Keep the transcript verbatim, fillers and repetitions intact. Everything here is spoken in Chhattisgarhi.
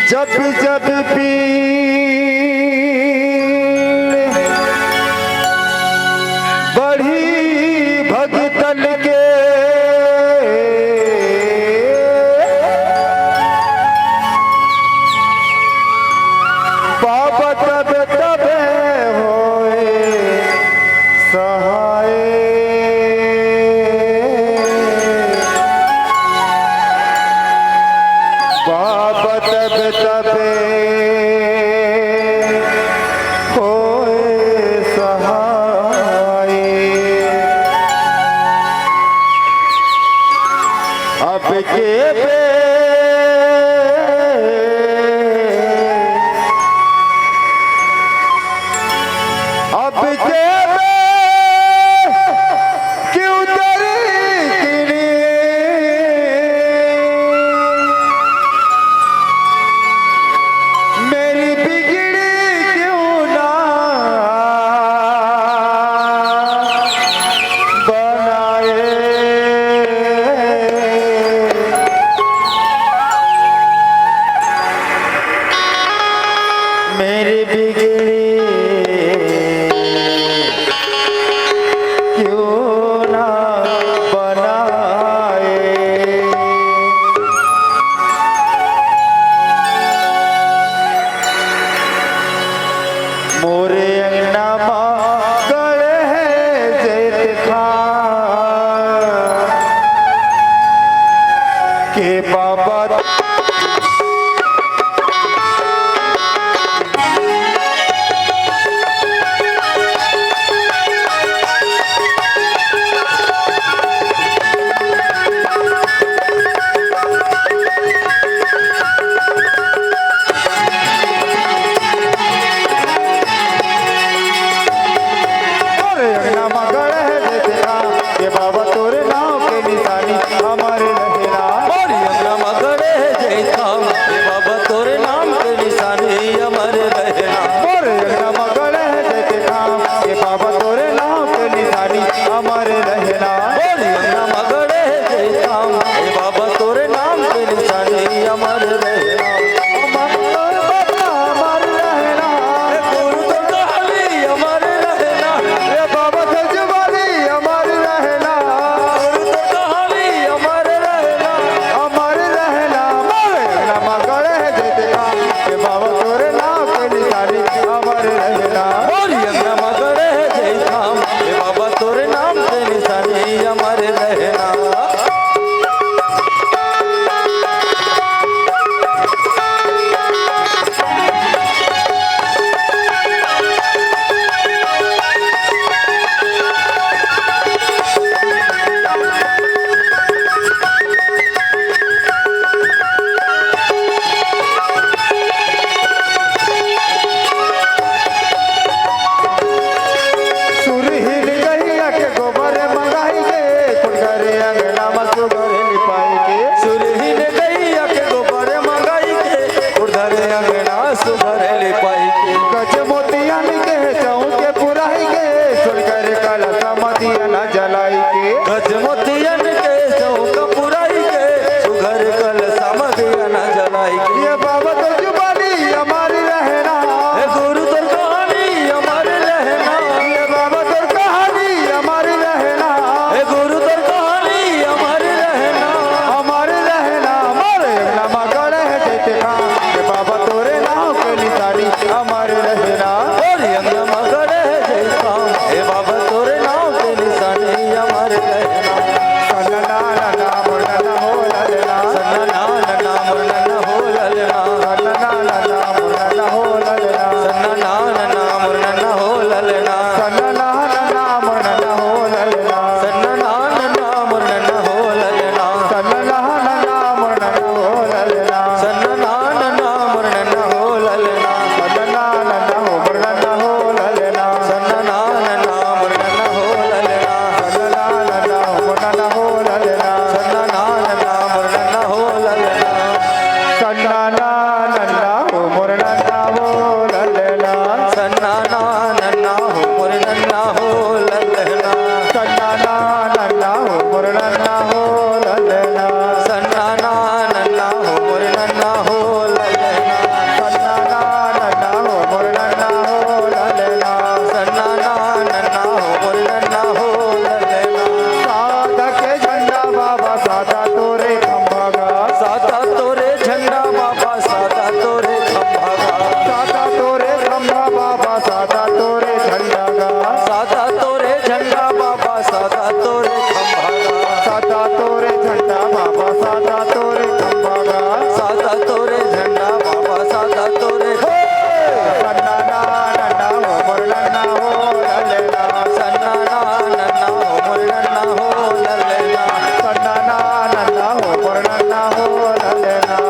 जब जब पीड़ बढ़ी भगतन के, बाबा तब तब होए सहाय। बाबा तब तब होए सहाय। अब के बे, अब के बे, क्यों तेरी किनी? मेरी बिगड़ी क्यों ना बनाए। मेरी बिगड़ी क्यों ना बनाए। मोरे अंगना मा गड़े हे जेठ खार के बाबा। तोरे अंगना मा गड़े हे जेठ खार के बाबा, तोरे नाम के निशानी अमर रहे ना। मोरे अंगना मा गड़े हे जेठ खार के बाबा, तोरे नाम के निशानी अमर रहे ना। मोरे अंगना मा गड़े हे जेठ खार के बाबा, तोरे नाम के निशानी अमर रहे ना। मोरे अंगना मा गड़े हे जेठ खार के बाबा, तोरे नाम के निशानी अमर रहे ना। अमर, अमर, अमर रहे ना। ए गुरु तो कहानी अमर रहे ना। ए बाबा सजवानी अमर रहे ना। गुरु तो कहानी अमर रहे ना। अमर रहे ना। मोरे अंगना मा गड़े हे जेठ खार के बाबा, तोरे नाम के निशानी अमर रहे ना। मोरे अंगना मा गड़े हे जेठ खार के बाबा, तोरे नाम के निशानी अमर रहे ना। सुरहीन गैया के गोबर मंगाई के, खुद घरे अंगना मा सुघर लिपाई के। सुरहीन गैया के गोबर मंगाई के, खुद घरे अंगना सुघर लिपाई के। गज मोतियन के चौके पुराई के, सुन कर कलश मा दिया ना जलाई के। गज मोतियन के चौक पुराई के, सुघर कलश मा दिया ना जलाई के। ए बाबा तो जुबानी अमर रहे ना। ए गुरु तोर कहानी अमर रहे ना। ए बाबा तोर कहानी अमर रहे ना। ए गुरु तोर कहानी अमर रहे ना। अमर रहे ना। मोरे अंगना मा गड़े हे जेठ खार के बाबा, तोरे नाम के निशानी अमर रहे ना। मोरे अंगना मा गड़े हे जेठ खार के बाबा, तोरे नाम के निशानी अमर रहे ना। सन्ना ना ना ना मुरना ना हो ललना। सन्ना ना ना ना मुरना ना हो ललना। सन्ना ना ना ना मुरना ना हो ललना। सन्ना ना ना ना मुरना ना हो ललना। सन्ना ना ना ना मुरना ना हो ललना। सन्ना ना ना ना मुरना ना हो ललना। सन्ना ना ना ना मुरना ना हो ललना। सन्ना ना ना ना मुरना ना हो ललना। सन्ना ना ना ना मुरना ना हो ललना। सन्ना ना ना ना मुरना ना हो ललना। सन्ना ना ना ना मुरना ना हो ललना। सन्ना ना ना ना मुरना ना हो ललना। सन्ना ना ना ना मुरना ना हो ललना। सन्ना ना ना ना मुरना ना हो ललना। सन्ना ना ना ना मुरना ना हो ललना। सन्ना ना ना ना मुरना ना हो ललना। बाबा सादा तोरे खंभा गा। सादा तोरे झंडा बाबा, सादा तोरे। हे! नन्ना ना, नन्ना हो, मोर नन्ना हो, ललना। सन्ना ना, नन्ना हो, मोर नन्ना हो, ललना। सन्ना ना, नन्ना हो, मोर नन्ना हो, ललना।